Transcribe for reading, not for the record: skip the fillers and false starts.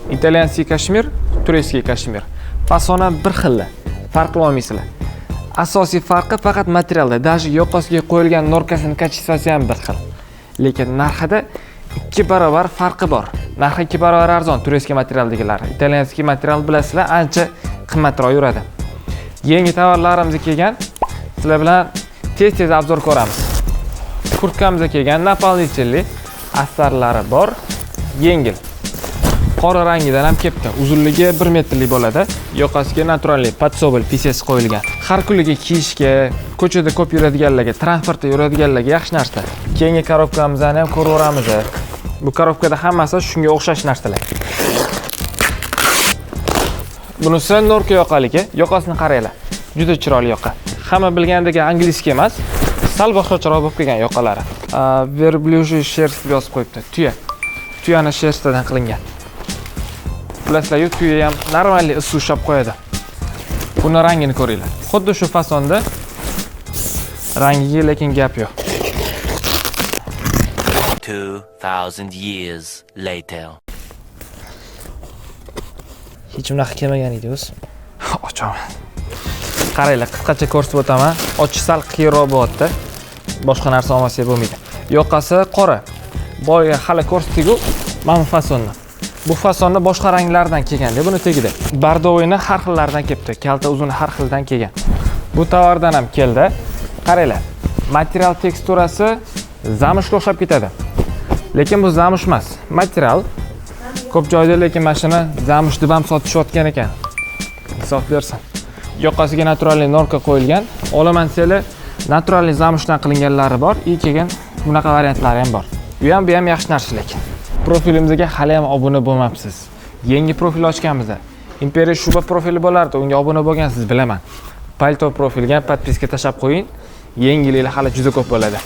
Итальянский кашемир, турецкий кашемир. Fasoni bir xil, farq qila olmaysizlar. Asosiy farqi faqat materialda, даже yoqasiga qo'yilgan норка sini качество si ham bir xil. Lekin narxida 2 barobar farqi bor. Narxi 2 barobar arzon турецкий materialdagilari. Итальянский material, bilasizlar, ancha qimmatroq yuradi. Yangi tovarlarimiz kelgan. Sizlar bilan tez-tez обзор ko'ramiz. Kurtkamiz kelgan, наполнительный, astarlari bor, yengil. Qora rangidan ham kelibdi. Uzunligi 1 metrlik bo'ladi. Yoqasiga натуральный подсобель песец qo'yilgan. Har kunligi kiyishga, ko'chada ko'p yuradiganlarga, transportda yuradiganlarga yaxshi narsa. Keyingi коробка mizni ham ko'raveramiz. Bu коробка da hammasi shunga o'xshash narsalar. Bunisi норка yoqaligi. Yoqasini qaranglar. Juda chiroyli yoqa. Hamma bilgandek английский emas, sal boshqacharoq bo'lib kelgan yoqalari. Верблюжий шерсть deb yozib qo'yibdi. Tuya. Tuyani шерсть idan qilingan. Bilasizlar-ku, tuya ham нормальный issiq ushlab qo'yadi. Buni rangini ko'ringlar. Xuddi shu fasonda, rangiga lekin gap yo'q. 2,000 years later. Hech bunaqa kelmagan edi o'zi. Ochaman. Qaranglar, qisqacha ko'rsatib o'taman. Ochish sal qiyinroq bo'lyapti. Boshqa narsa olmasak bo'lmaydi. Yoqasi qora. Boya hali ko'rsatdik-ku, mana bu fasonni. Bu fasonni boshqa ranglardan kelganda buni tagida. Бордовый ni har xillaridan kelibdi. Kalta, uzun har xildan kelgan. Bu tovardan ham keldi. Qaranglar. Material teksturasi замша ga o'xshab ketadi. Lekin bu замша emas. Material ko'p joyda, lekin mana shuni замша deb ham sotishayotgan ekan. Insof bersin. Yoqasiga натуральный норка qo'yilgan. Olaman desanglar, натуральный замша dan qilinganlari bor, и keyin bunaqa variantlari ham bor. U ham, bu ham yaxshi narsa lekin. Profilimizga hali ham obuna bo'lmabsiz. Yangi profil ochganmiz. Imperiya shuba profili bo'lardi, unga obuna bo'lgansiz, bilaman. Palto profilga ham подписка tashlab qo'ying. Yangiliklar hali juda ko'p bo'ladi.